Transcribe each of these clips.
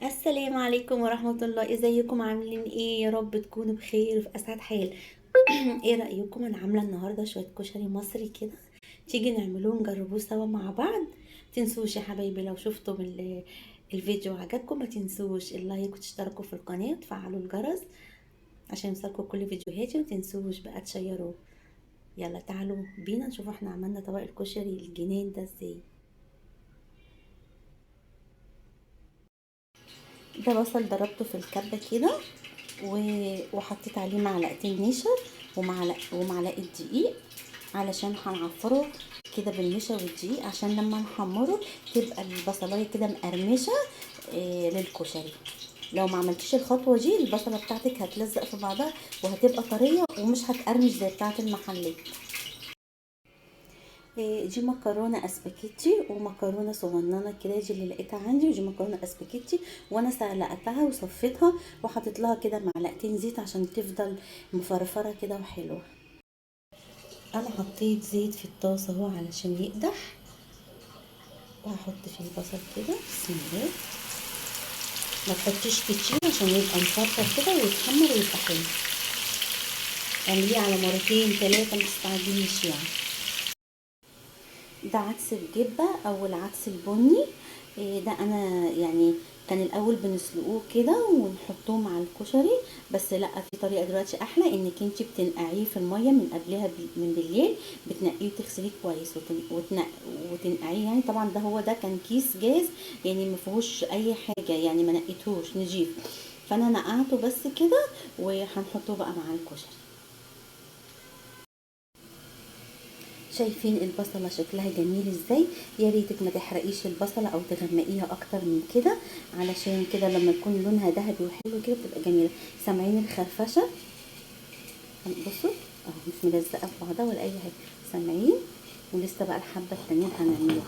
السلام عليكم ورحمة الله. ازيكم؟ عاملين ايه؟ يا رب تكونوا بخير وفي اسعد حال. ايه رأيكم؟ انا عاملة النهاردة شوية كشري مصري كده، تيجي نعملوه نجربوه سوا مع بعض. تنسوش يا حبايبي لو شفتم الفيديو عجبكم ما تنسوش ال like وتشتركوا في القناة وتفعلوا الجرس عشان يوصلكم كل فيديوهاتي، ومتنسوش بقى تشيروه. يلا تعالوا بينا نشوف احنا عملنا طبق الكشري الجنان ده ازاي. ده بصل ضربته في الكبه كده وحطيت عليه معلقتين نشا ومعلقة دقيق علشان هنعفره كده بالنشا والدقيق، عشان لما نحمره تبقى البصلايه كده مقرمشه للكشري. لو ما عملتيش الخطوة دي البصله بتاعتك هتلزق في بعضها وهتبقى طرية ومش هتقرمش زي بتاعه المحلات. دي مكرونه اسباجيتي ومكرونه صغننه كده، دي اللي لقيتها عندي، ودي مكرونه اسباجيتي وانا سلقتها وصفيتها وحطيت لها كده معلقتين زيت عشان تفضل مفرفره كده وحلوه. انا حطيت زيت في الطاسه اهو علشان يقدح، وهحط فيه البصل كده. بسم الله. ما تحطيش كتير عشان يبقى مفرفر كده ويتحمر ويبقى حلو. اعمليه على مرتين ثلاثة، ما تستعجليش يعني. ده عدس الجبة او العدس البني، ده انا يعني كان الاول بنسلقوه كده ونحطوه مع الكشري، بس لا، في طريقه دلوقتي احلى انك انتي بتنقعيه في المية من قبلها من بالليل، بتنقيه وتغسليه كويس وتنقعيه يعني. طبعا ده هو ده كان كيس جاهز يعني ما فيهوش اي حاجة، يعني ما نقيتهوش نجيب، فانا نقعته بس كده وهنحطه بقى مع الكشري. شايفين البصله شكلها جميل ازاي؟ يا ريتك ما تحرقيش البصله او تغمقيها اكتر من كده، علشان كده لما يكون لونها ذهبي وحلو كده بتبقى جميلة. سامعين الخرفشه؟ بصوا اهو مش ملزقه في بعضها ولا اي حاجة، سامعين؟ ولسه بقى الحبة التانيين هنعملوها.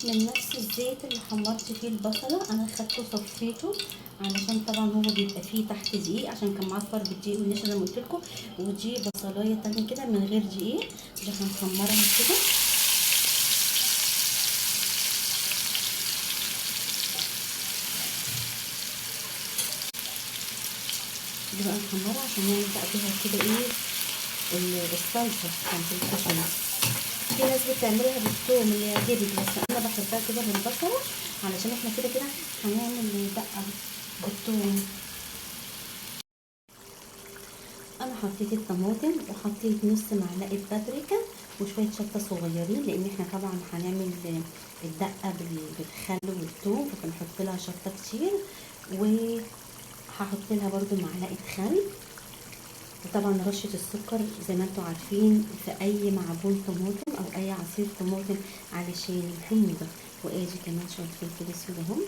من نفس الزيت اللي حمرت فيه البصله انا خدته صفيته، علشان طبعا هو بيبقى فيه تحت دقيق عشان كان معصفر بالدقيق والنشا زي ما قلت لكم. ودي بصلايه تانية كده من غير دقيق، دي هنحمرها كده. دي بقى نحمرها عشان نعمل بقى بيها كده ايه الصلصه بتاعت الكشري. في ناس بتعملها بالثوم اللي يعجبك، بس انا بحبها كده بالبصله علشان احنا كده كده هنعمل دقه بالثوم. انا حطيت الطماطم وحطيت نص معلقه بابريكا وشوية شطه صغيرين، لان احنا طبعا هنعمل الدقة بالخل والثوم فبنحط لها شطه كتير، وهحط لها برده معلقه خل، وطبعا رشه السكر زي ما انتم عارفين في اي معجون طماطم او اي عصير طماطم علشان الحموضة. وادي كمان شوية فلفل اسود اهم،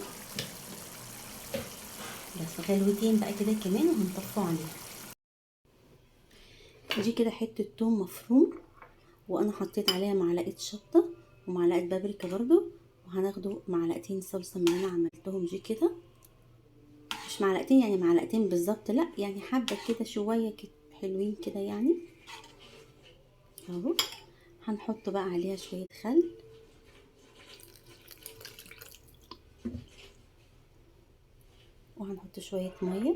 بس غلوتين بقى كده كمان وهنطفوا عليها. دي كده حتة توم مفروم وانا حطيت عليها معلقه شطه ومعلقة بابريكا برده، وهناخده معلقتين صلصه من اللي انا عملتهم دي كده، مش معلقتين يعني معلقتين بالظبط، لا يعني حبه كده شوية كده حلوين كده يعني اهو. هنحط بقى عليها شوية خل، وهنحط شوية مية،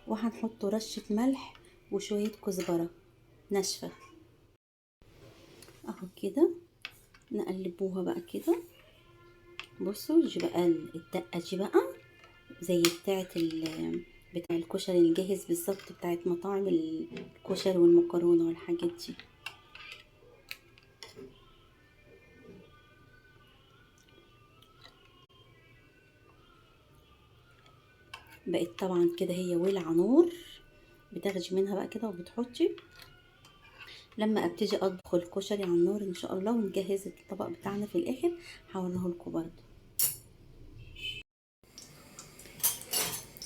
وهنحط رشه ملح وشوية كزبره ناشفة اهو كده. نقلبوها بقى كده. بصوا دي بقى الدقة دي بقى زي بتاعه بتاع الكشري الجاهز بالظبط، بتاعه مطاعم الكشري والمكرونه والحاجات دي. بقت طبعا كده هي ولعه نار، بتاخدي منها بقى كده وبتحطي. لما ابتدي اطبخ الكشري على النار ان شاء الله ونجهز الطبق بتاعنا في الاخر هوريه لكم برده.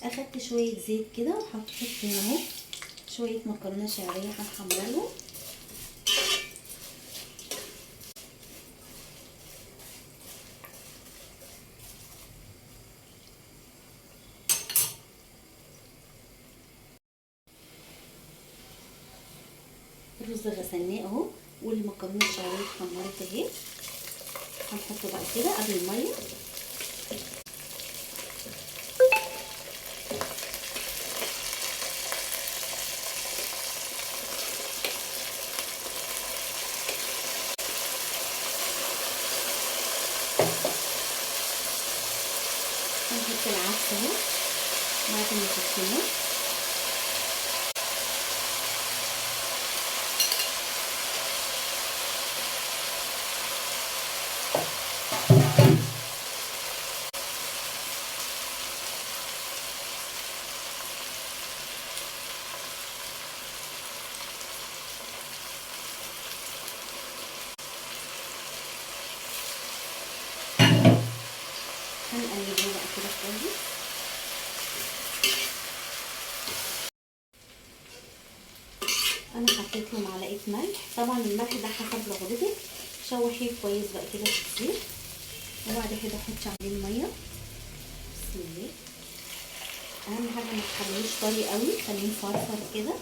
اخدت شوية زيت كده وحطيت هنا اهو شوية مكرونه شعرية هنحمرهم. الرز غسلناه اهو، والمكرونه الشعرية اتحمرت اهي. هنحطه بقى كده قبل المية. هنحط العدس اهو بعد ما صفيناه. هنقلبه بقى كده كويس. انا حطيت له معلقه ملح، طبعا الملح ده حسب رغبتك، شوحيه كويس بقى كده في الزيت، وبعد كده حطي عليه المية. بسم الله. اهم حاجة ما تخليهوش طري قوي، خليه مفرفر كده.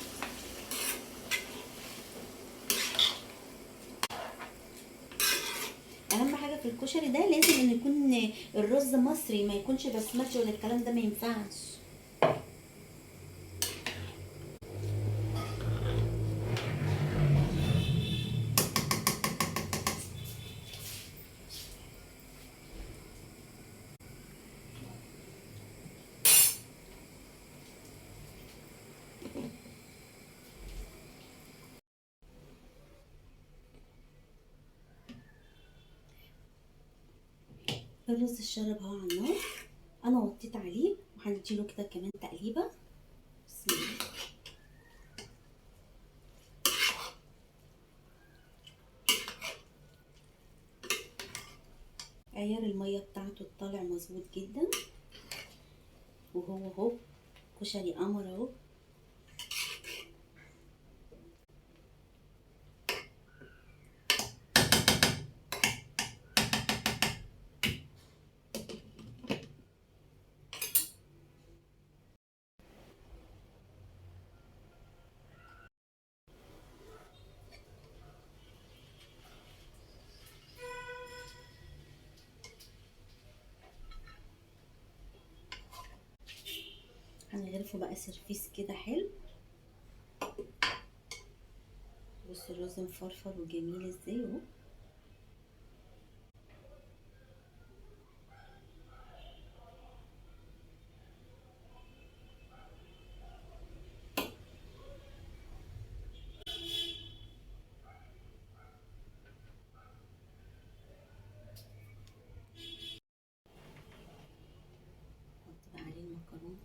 اهم حاجة في الكشري ده لازم ان يكون الرز مصري، ما يكونش بسمتي ولا الكلام ده، ما ينفعش. الرز الشرب اهو على النار، انا وطيت عليه وهنديله كده كمان تقليبه. بسم الله. عيار المية بتاعته طالع مظبوط جدا، وهو اهو كشري قمر اهو. هنغرفه بقى سيرفيس كده حلو. بصوا الرز مفرفر وجميل ازاي اهو. حط بقى عليه المكرونه.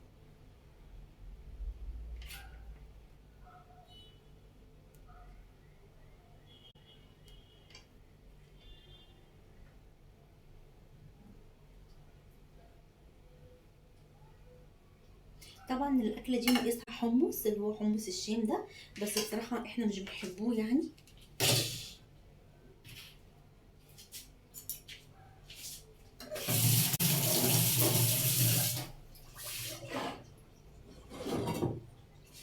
طبعا الاكلة دي ناقصها حمص، اللي هو حمص الشام ده، بس بصراحة احنا مش بنحبوه يعني.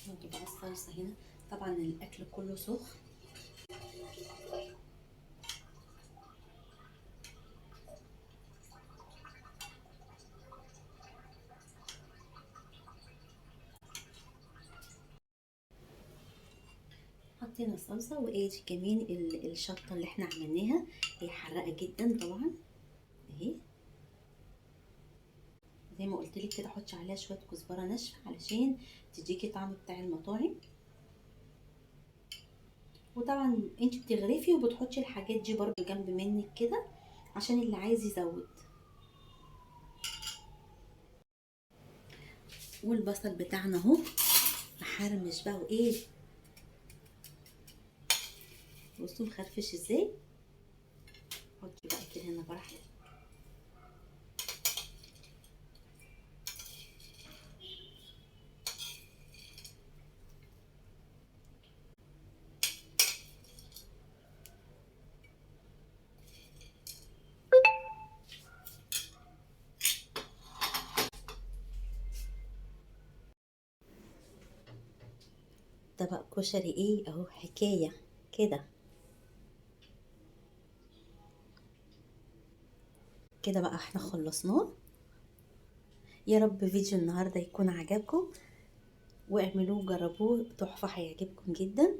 نجيب بقى الصلصه هنا. طبعا الاكل كله سخن. حطينا الصلصه، وادي كمان الشطه اللي احنا عملناها، هي حراقه جدا طبعا اهي. زي ما قلت لك كده حطي عليها شوية كزبره ناشفة علشان تديكي طعم بتاع المطاعم. وطبعا انت بتغرفي وبتحطي الحاجات دي برضو جنب منك كده عشان اللي عايز يزود. والبصل بتاعنا اهو محرمش بقى، وايه بصوا مخرفش ازاي. حطي بقى كده هنا براحتك. طبق كشري ايه اهو، حكاية كده كده بقى. احنا خلصناه. يا رب فيديو النهارده يكون عجبكم، واعملوه جربوه، تحفة هيعجبكم جدا.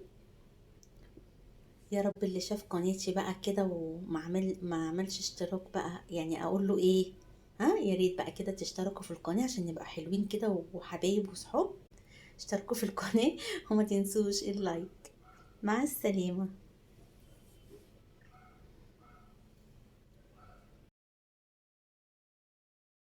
يا رب اللي شاف قناتي بقى كده وما عمل ما عملش اشتراك بقى، يعني اقول له ايه؟ ها، يا ريت بقى كده تشتركوا في القناة عشان نبقى حلوين كده وحبايب وصحاب. اشتركوا في القناة وما تنسوش ال like. مع السلامة.